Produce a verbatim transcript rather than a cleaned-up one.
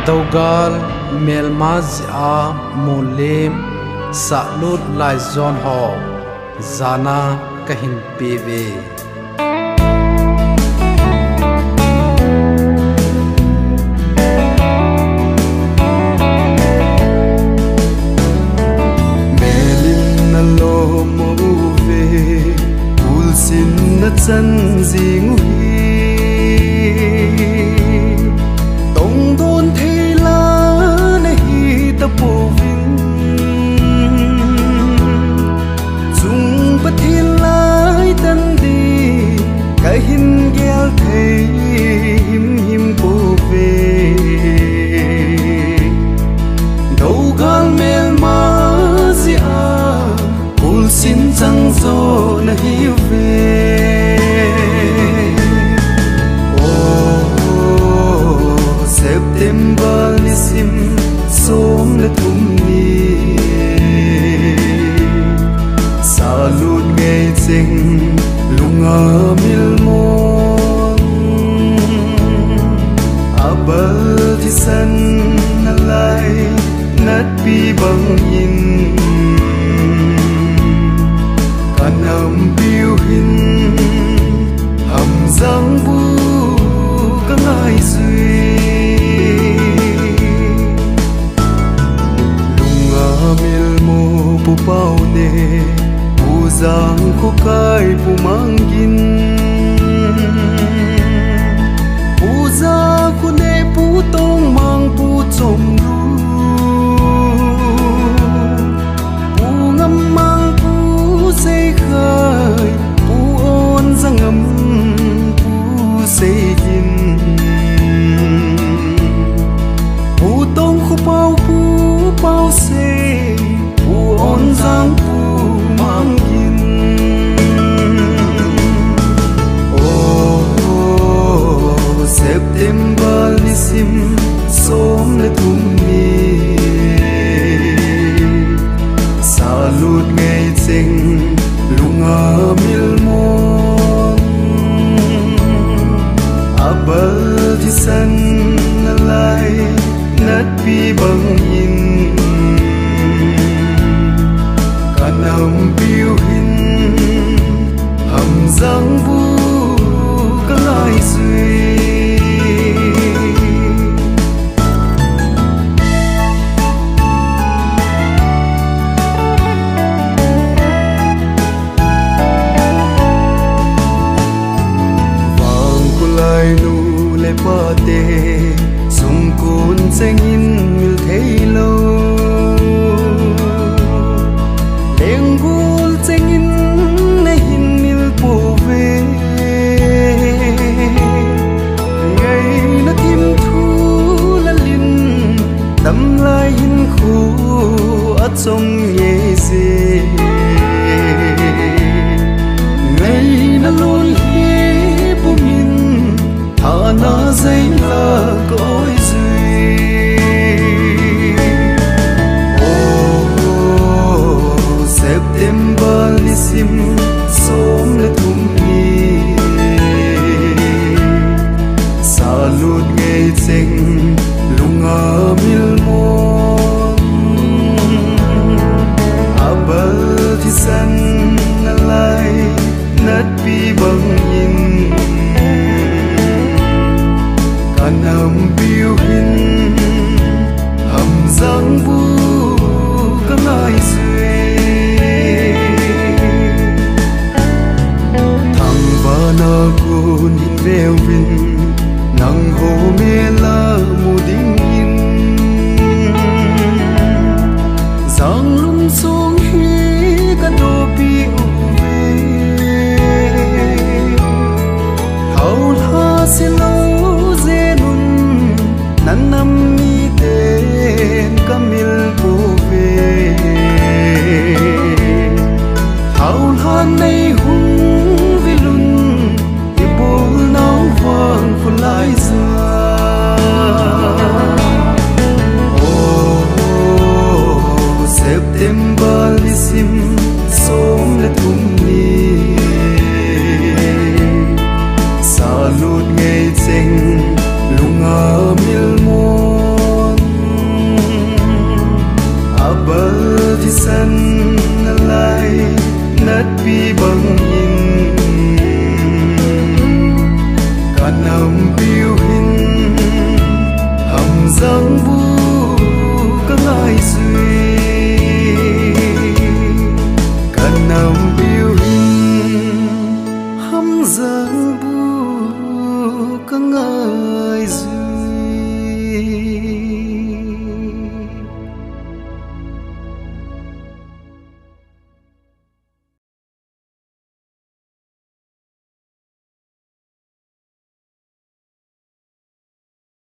Dogal melma jeh a molem sahlut laijon ho jana kahin peuve. Melin nalom uve, kulsin nachan jing uhi. Tongdon thei la nahi tapouvin, chung Pathen lai tan ding kahin gel thei himhim pouve. Dogal melma jeh a kulsin chang jo nahiuve. O, September nisim som le thum ni, sahlut ngei cheng, lunga milmon, abal thisan nalai natpi bangin, kanampiu hin hamjang bu kangaijui. Lunga milmo Pu Pau ne, Pu Jangkhokai, Pu Manggin, Pu Jakhu ne, Pu Tongmang, Pu Chomlu, Pu Ngammang, Pu Seikhai, Pu Onjangam, Pu Seigin, Pu Tongkhopau, Pu Pausei, Pu Onjang, Pu Manggin. O, September nisim som le thum ni, sahlut ngei cheng, lunga milmon, abal thisan nalai natpi bangin, kanampiu hin hamjang bu kangaijui. Vangkholai nu le pate, sungkon chengin mil theilou, lenggol chengin nahin mil pouve. Ngaina thimthu lalin, damlai hinkho achom ngei je. Ngaina lolhi pumin, thana jai la ka oi jui. O, September nisim som le thum ni, sahlut ngei cheng, lunga milmon, abal thisan nalai natpi bangin, kanampiu hin hamjang bu kangaijui. Thangvahna kon hin veuvin, nangho mel a mu dingin, Janglum song hi kadopi uve. Haolha silou jengun, nanam miten kamil pouve. Haolha nei hung vilun, ibolnau vang kholai ja. O, September nisim som le thum ni, salut ngei che Lunga milmon abal thisan nalai, natpi bang